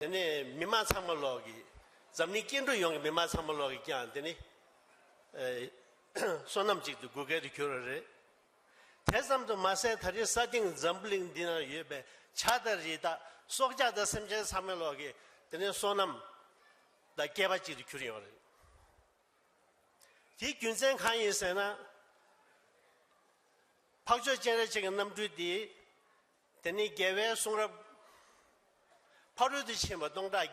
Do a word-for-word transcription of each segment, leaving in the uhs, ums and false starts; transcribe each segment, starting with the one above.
དེ་ནས་མི་མང་ཚང་མ་ལོག་གི། འཛམ་གླིང་སྐྱེ་འགྲོ་ཡོངས་ཀྱི་མི་མང་ཚང་མ་ལོག་གི་ཀྱང་དེ་ནི་ཨེ་བསོད་ནམས་ཅིག་ཏུ་དགོས་གལ་དུ་གྱུར་བ་རེད། དེ་ཙམ་དུ་མ་ཟད། ད་རེས་ས་སྟེང་འཛམ་བུ་གླིང་འདི་ན་ཡོད་པའི་བྱ་དང་རི་དྭགས་སྲོག་ཆགས་དང་སེམས་ཅན་ཚང་མ་ལོག་གི་དེ་ནས་བསོད་ནམས་དང་སྐལ་པ་ཅིག་ཏུ་གྱུར་ཡོད་རེད། དེའི་རྒྱུ་མཚན་གང་ཡིན་ཟེར་ན། འཕགས་མཆོག་སྤྱན་རས་གཟིགས་ཀྱི་རྣམ་སྤྲུལ་འདི་དེ་ནི་རྒྱལ་བའི་གསུང་རབ་ཕ་རོལ་ཏུ་ཕྱིན་པ་སྟོང་ཕྲག་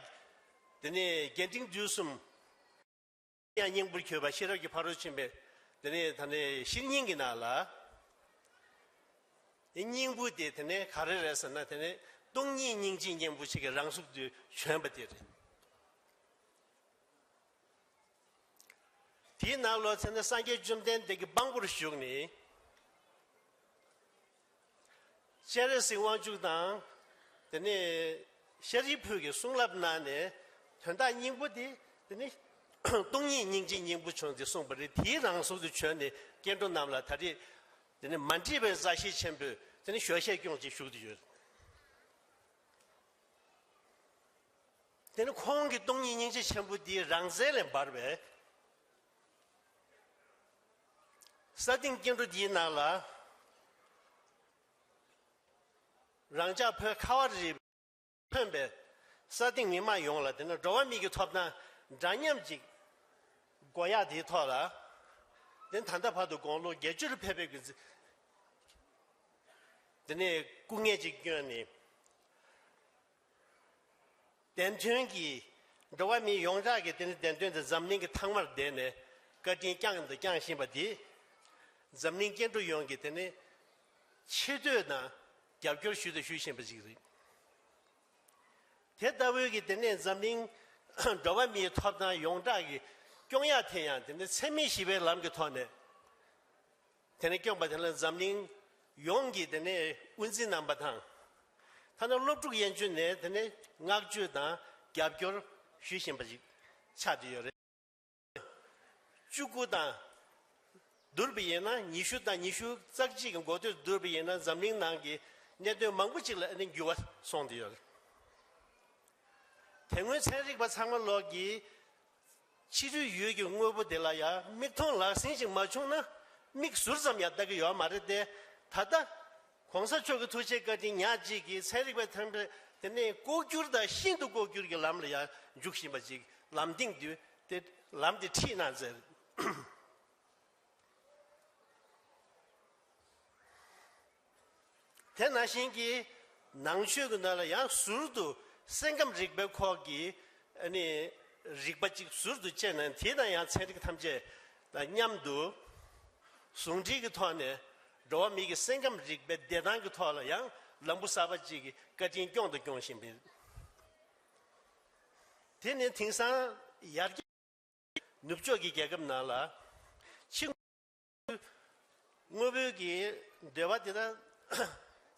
དེ་ནི་རྒྱས་འབྲིང་བསྡུས་གསུམ། ཡང་སྙིང་པོར་གྱུར་པ་ཤེས་རབ་ཀྱི་ཕ་རོལ་ཕྱིན་པའི་དེ་ནས་ད་ནས་ཤེར་སྙིང་གི་ནང་ལ། སྙིང་པོ་དེ་དེ་ནས་ག་རེ་རེད་ཟེར་ན། དེ་ནས་སྟོང་ཉིད་སྙིང་རྗེ་སྙིང་པོ་ཆེ་གི་རང་གཟུགས་དུ་བྱོན་པ་དེ་རེད། དེའི་ནང་ལོགས་དེ་ནས་སངས་རྒྱས་བཅོམ་ལྡན་འདས་ཀྱི་དཔང་པོར་བཞུགས་ནས། སྤྱན་རས་གཟིགས་དབང་ཕྱུག་དང་། དེ་ནས་ཤཱ་རིའི་བུས་ཀྱི་གསུང་ལབ་གནང་ནས། དོན་དག་སྙིང་པོ་དེ་དེ་ནི་སྟོང་ཉིད་སྙིང་རྗེ་སྙིང་པོ་བྱོན་ཏེ་གསུངས་པ་རེད། དེའི་རང་གཟུགས་དུ་བྱོན་ནས་སྐྱེ་འགྲོ་རྣམས་ལ་ད་རེས་དེ་ནི་མ་འདྲིས་པའི་མཛའ་བཤེས་ཆེན་པོས་དེ་ནི་ཞལ་བཞེས་སྐྱོང་ཅིག་ཞུ་གི་ཡོད། དེ་ནི་ཁོང་གི་སྟོང་ཉིད་སྙིང་རྗེ་ཆེན་པོ་དེའི་རང་རྩལ་ལས་འབར་བའི། ས་སྟེང་སྐྱེ་འགྲོ་འདིའི་ནང་ལ། རང་ཅག་བོད་ཁ་བ་རི་ཐོན་པའི་ས་སྟེང་མི་མང་ཡོངས་ལ་དེ་ནི་འགྲོ་བ་མི་ཡི་ཐོབ་ཐང་འདྲ་མཉམ་ཅིག་དགོས་ཡག་དེའི་ཐོག་ལ། དེ་ད་ལྟ་བར་དུ་དགུང་ལོ་བརྒྱད་ཅུ་ལ་ཕེབས་པའི་གི་དེ་ནས་སྐུ་ངལ་ཅིག་བསྐྱོན་ནས། བདེན་དོན་གྱི་འགྲོ་བ་མི་ཡོངས་གྲགས་ཀྱི་དེ་ནི་བདེན་དོན་དེ་འཛམ་གླིང་གི་ཐང་མར་བསྡད་ནས་བཀའ་དྲིན་བསྐྱངས་དང་བསྐྱང་བཞིན་པ་དེ། འཛམ་གླིང་སྐྱེ་འགྲོ་ཡོངས་ཀྱི་དེ་ནི་ཆེ་བསྟོད་དང་རྒྱབ་སྐྱོར་ཞུས་དང་ཞུ་བཞིན་པ་ཞིག་རེད། དེ་ལྟ་བུའི་གི་དེ་ནས་འཛམ་གླིང་འགྲོ་བ་མིའི་ཐོབ་ཐང་ཡོངས་གྲགས་ཀྱི་སྐྱོང་ཡག་དེ་ཡང་དེ་ནི་འཚེ་མེད་ཞི་བའི་ལམ་གྱི་ཐོག་ནས། དེ་ནས་སྐྱོང་པ་དེ་ལ་འཛམ་གླིང་ཡོངས་ཀྱི་དེ་ནས་དབུ་འཛིན་རྣམ་པ་དང་། ཐ་ན་སློབ་ཕྲུག་ཡན་ཆོད་ནས་དེ་ནས་བསྔགས་བརྗོད་དང་རྒྱབ་སྐྱོར་ཞུ་བཞིན་པ་ཞིག་ཆགས་བསྡད་ཡོད་རེད། བཅུ་དགུ་དང་བསྡུར་བ་ཡིན་ན། ཉི་ཤུ་དང་ཉི་ཤུ་རྩ་གཅིག་གི་འགོ་སྟོད་བསྡུར་བ་ཡིན་ན། འཛམ་གླིང་ནང་གི་གནད་དོན་མང་པོ་ཅིག་ལ་ཨ་ནི་འགྱུར་བ་སོང་བསྡད་ཡོད་རེད། དེ་སྔོན་ཚན་རིག་པ་ཚང་མ་ལོག་གིས་ཕྱི་རོལ་ཡུལ་གྱི་དངོས་པོ་དེ་ལ་ཡང་མིག་མཐོང་ལག་ཟིན་ཞིག་མ་བྱུང་ན། མིག་ཟུར་ཙམ་ཡང་ལྟ་གི་ཡོད་མ་རེད་དེ། ད་ལྟ་གོང་ས་མཆོག་གི་ཐུགས་རྗེ་བཀའ་དྲིན་ཉག་གཅིག་གིས་ཚན་རིག་པ་ཐམས་ཅད་དེ་ནས་ལྐོག་གྱུར་དང་ཤིན་ཏུ་ལྐོག་གྱུར་གྱི་ལམ་ལ་ཡང་འཇུག་བཞིན་པ་ཅིག་ལམ་སྟེང་དུ་དེ་ལམ་དེ་ཁྲིད་གནང་མཛད། དེ་ནང་བཞིན་གྱི་ནང་ཆོས་ཀྱི་ནང་ལ་ཡང་ཟུར་དུ་སེམས་ཁམས་རིག་པའི་ཁོག་གི་ཨ་ནི་རིག་པ་གཅིག་ཟུར་དུ་བཅད་ནས། དེ་དང་ཡང་ཚན་རིག་ཐམས་ཅད་དང་མཉམ་དུ་ཟུང་འབྲེལ་གྱི་ཐོག་ནས་འགྲོ་བ་མི་གི་སེམས་ཁམས་རིག་པའི་བདེ་ཐང་གི་ཐོག་ལ་ཡང་ལམ་བུ་གསར་པ་གཅིག་གི་བཀའ་དྲིན་སྐྱོང་དང་སྐྱོང་བཞིན་པའི། དེ་ནི་དེང་སང་ཡར་རྒྱས་ནུབ་ཕྱོགས་ཀྱི་རྒྱལ་ཁབ་ནང་ལ་ཕྱི་དངོས་པོའི་གི་འདོད་པ་དེ་དག་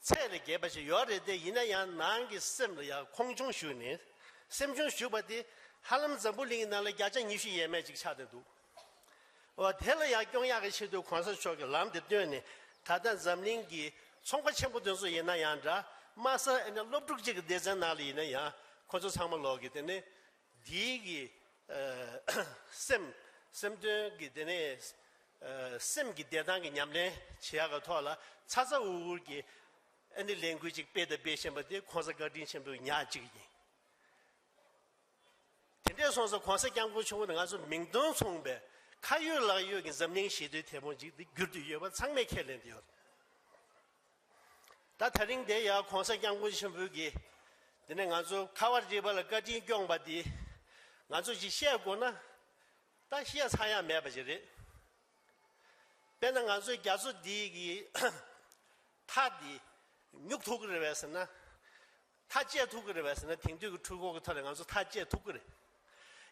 ཚད་ལས་བརྒལ་བ་ཞིག་ཡོད་རེད་དེ། ཡིན་ན་ཡང་ནང་གི་སེམས་ལ་ཡང་མཁོ་ཆུང་ཞུགས་ནས། སེམས་ཆུང་ཞུགས་པ་དེ་ཧ་ལམ་འཛམ་བུ་གླིང་གི་ནང་ལ་བརྒྱ་ཆ་ཉི་ཤུ་ཡས་མས་ཅིག་ཆགས་བསྡད་འདུག་འོ། དེ་ལ་ཡང་སྐྱོང་ཡག་གི་ཆེད་དུ་གོང་ས་མཆོག་གིས་ལམ་དེ་སྟོན་ནས། ད་ལྟ་འཛམ་གླིང་གི་ཚོང་པ་ཆེན་པོ་དེ་ཚོ་ཡིན་ན་ཡང་འདྲ། དམའ་ས་ཨ་ནི་སློབ་ཕྲུག་ཅིག་གི་སྡེ་ཚན་ནང་ལ་ཡིན་ན་ཡང་། ཁོ་ཚོ་ཚང་མ་ལོག་གི་དེ་ནས་འདིའི་གི་ཨ་སེམས་སེམས་དོན་གྱི་དེ་ནས་ཨ་སེམས་ཀྱི་བདེ་ཐང་གི་ཉམས་ལེན་བྱེད་ཡག་གི་ཐོག་ལ་ཚ་ཚ་འུར་འུར་གྱི་ཨ་ནི་ལས་འགུལ་ཅིག་སྤེལ་དང་སྤེལ་བཞིན་པ་དེ་གོང་ས་བཀའ་དྲིན་ཆེན་པོའི་ཉག་གཅིག་ཡིན། དེ་འདྲས་སོང་ཙང་གོང་ས་སྐྱབས་མགོན་ཆེན་པོ་ནི་ང་ཚོ་མིང་དོན་མཚུངས་པའི་ཁ་ཡོད་ལག་ཡོད་ཀྱི་འཛམ་གླིང་ཞི་བདེའི་དེད་དཔོན་ཅིག་ཏུ་གྱུར་ཏེ་ཡོད་པ་ཚང་མས་ཁས་ལེན་ཏེ་ཡོད། ད་དེ་རིང་དེ་ཡང་གོང་ས་སྐྱབས་མགོན་ཆེན་པོའི་གི་དེ་ནས་ང་ཚོ་ཁ་བ་རི་པ་ལ་བཀའ་དྲིན་སྐྱོང་པ་འདི་ང་ཚོ་ཅིག་བཤད་དགོས་ན། ད་བཤད་ཚར་ཡག་མེད་པ་ཅིག་རེད། དཔེར་ན་ང་ཚོའི་རྒྱ་མཚོ་འདི་གི་མཐའ་འདི་སྨྱུག་ཐུབ་ཀྱི་རེད་པས་ཟེར་ན། མཐའ་བཅད་ཐུབ་ཀྱི་རེད་པས་ཟེར་ན། དེང་དུས་ཀྱི་འཕྲུལ་འཁོར་གྱི་ཐོག་ནས་ང་ཚོ་མཐའ་བཅད་ཐུབ་ཀྱི་རེད།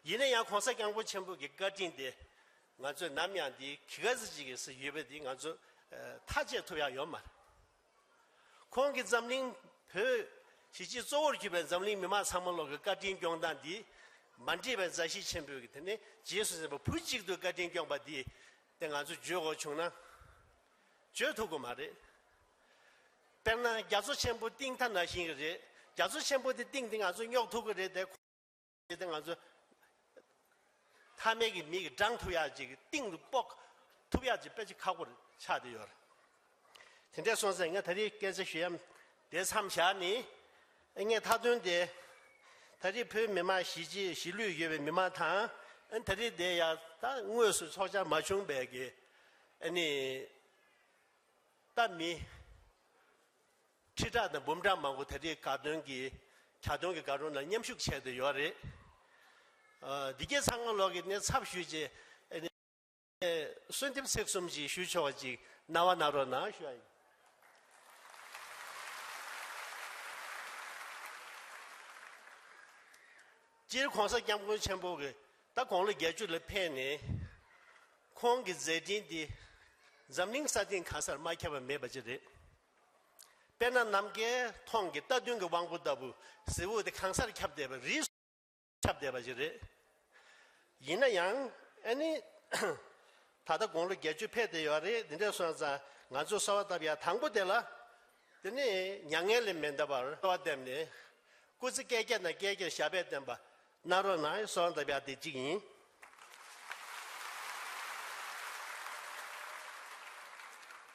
ཡིན་ན་ཡང་གོང་ས་སྐྱབས་མགོན་ཆེན་པོ་གི་བཀའ་དྲིན་དེ་ང་ཚོས་ནམ་ཡང་འདི་གི་ག་ཟེ་ཅིག་གི་སུ་ཡོད་པ་འདི་ང་ཚོ་ཨ་མཐའ་བཅད་ཐུབ་ཡག་ཡོད་མ་རེད། ཁོང་གིས་འཛམ་གླིང་བོད་གཞིས་བྱེས་གཙོ་བོར་གྱུར་པའི་འཛམ་གླིང་མི་མང་ཚང་མ་ལོག་གི་བཀའ་དྲིན་སྐྱོང་སྟངས་འདི། མ་འདྲིས་པའི་མཛའ་བཤེས་ཆེན་པོས་ཀྱི་དེ་ནས་རྗེས་སུ་ཟིན་པ་བུ་གཅིག་ཏུ་བཀའ་དྲིན་སྐྱོང་པ་འདི་དེ་ང་ཚོས་བརྗོད་དགོས་བྱུང་ན་བརྗོད་ཐུབ་ཀྱི་མ་རེད། དཔེར་ན་རྒྱ་མཚོ་ཆེན་པོ་གཏིང་མཐའ་ནང་བཞིན་གྱི་རེད། རྒྱ་མཚོ་ཆེན་པོ་དེ་གཏིང་དེ་ང་ཚོ་སྙོག་ཐུབ་ཀྱི་རེད་དེ། དེ་ང་ཚོ་མཐའ་མའི་གི་མི་གི་འགྲངས་ཐུབ་ཡག་ཅིག་གཏིང་དུ་སྤོག་ཐུབ་ཡག་ཅིག་དཔེ་ཅིག་ཁག་པོ་ཆགས་བསྡད་ཡོད་རེད། དེ་འདྲ་སོང་ཙང་ངས་ད་རེས་སྐད་ཆ་ཞུ་ཡ་དེ་མཚམས་བཞག་ནས། ངས་མཐའ་དོན་དེ་ད་རེས་བོད་མི་མང་གཞིས་བྱེས་གཞིས་ལུས་ཡོད་པའི་མི་མང་དང་། ཨ་ནི་ད་རེས་དེ་ཡ་ད་དངོས་སུ་ཚོགས་བཅར་མ་བྱུང་བའི་གི་ཨ་ནི་ད་མི་ཁྲི་ཕྲག་དང་འབུམ་ཕྲག་མང་པོ་ད་རེས་དགའ་སྟོན་གྱི་གྱ་སྟོན་གྱི་བར་རུ་ལ་མཉམ་ཞུགས་བྱས་ཏེ་ཡོད་རེད། ཨ། འདི་གའི་ཚང་མ་ལོག་གི་ནས་ཚབ་ཞུས་རྗེས་ཨ་ནི་གསོལ་འདེབས་ཚིག་གསུམ་ཅིག་ཞུ་ཆོག་པ་ཅིག་གནང་བ་གནང་རོགས་གནང་ཞུ་ཡ་ཡིན། སྤྱིར་༸གོང་ས་༸སྐྱབས་མགོན་ཆེན་པོ་གིས་ད་དགུང་ལོ་བརྒྱད་ཅུ་ལ་ཕེབས་ནས། ཁོང་གི་མཛད་འཕྲིན་འདི་འཛམ་གླིང་ས་སྟེང་གང་སར་མ་ཁྱབ་པ་མེད་པ་ཅིག་རེད། དཔེར་ན་ནམ་མཁའི་མཐོངས་ཀྱི་རྟ་བདུན་གྱི་དབང་པོ་ལྟ་བུ་གཟི་འོད་དེ་གང་སར་ཁྱབ་བསྡད་པ། རིས་སུ་ཁྱབ་བསྡད་པ་ཅིག་རེད། ཡིན་ན་ཡང་ཨ་ནི་ད་ལྟ་དགུང་ལོ་བརྒྱད་ཅུ་ཕེབས་བསྡད་ཡོད་རེད། འདི་འདྲ་སོང་ཙང་ང་ཚོས་གསོལ་བ་བཏབ་ཡ་དང་པོ་དེ་ལ། དེ་ནས་མྱ་ངན་ལས་མི་འདའ་བར་གསོལ་བ་བཏབ་ནས། སྐུ་ཚེ་བསྐལ་བརྒྱ་ནས་བསྐལ་བརྒྱར་ཞབས་པད་བརྟན་པ་གནང་རོགས་གནང་གསོལ་བ་བཏབ་ཡ་དེ་གཅིག་ཡིན།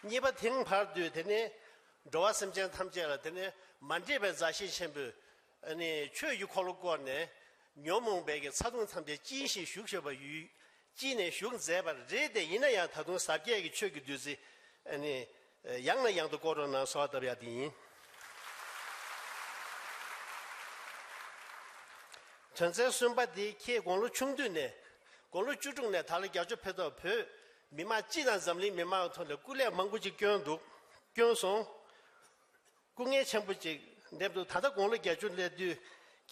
གཉིས་པ། དེང་བར་དུ་དེ་ནས་འགྲོ་བ་སེམས་ཅན་ཐམས་ཅད་ལ་དེ་ནས་མ་འདྲེས་པའི་མཛའ་བཤེས་ཆེན་པོས་ཨ་ནི་ཆོས་ཀྱི་འཁོར་ལོ་བསྐོར་ནས་ཉོན་མོངས་པའི་གི་ཚ་གདུང་ཐམས་ཅད་སྦྱིན་ཞིང་བཞུགས་ཞུ་བ་ཡུལ་སྐྱིད་ནས་བཞུགས་མཛད་པ་རེད་དེ། ཡིན་ན་ཡང་ད་དུང་ཟབ་རྒྱས་ཀྱི་ཆོས་ཀྱི་བདུད་རྩི་ཨ་ནི་ཡང་ནས་ཡང་དུ་བསྐོར་རོགས་གནང་གསོལ་བ་བཏབ་ཡ་དེ་ཡིན། དོན་ཚན་གསུམ་པ་དེ། ཁྱེད་དགུང་ལོ་ཆུང་དུས་ནས། དགུང་ལོ་བཅུ་དྲུག་ནས་ད་ལོ་བརྒྱད་ཅུ་ཕེབས་ཐོག་བོད་མི་མང་སྤྱི་དང་འཛམ་གླིང་མི་མང་གི་ཐོག་ནས་སྐུ་ལས་མང་པོ་ཅིག་བསྐྱོན་འདུག་བསྐྱོན་སོང་། སྐུ་ངལ་ཆེན་པོ་ཅིག་འདེབས་འདུག་ད་ལྟ་དགུང་ལོ་བརྒྱད་ཅུ་སླེབས་དུས་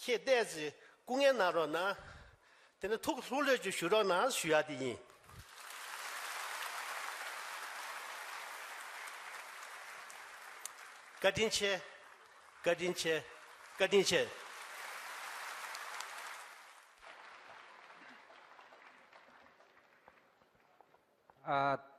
ཁྱེད་ཏོག་ཙམ་སྐུ་ངལ་གནང་རོགས་གནང་། དེ་ནས་ཐུགས་ལྷུག་ལྷོད་ཅིག་ཞུ་རོགས་གནང་ཞུ་ཡ་དེ་ཡིན། བཀའ་དྲིན་ཆེ། བཀའ་དྲིན་ཆེ། བཀའ་དྲིན་ཆེ། ཨ།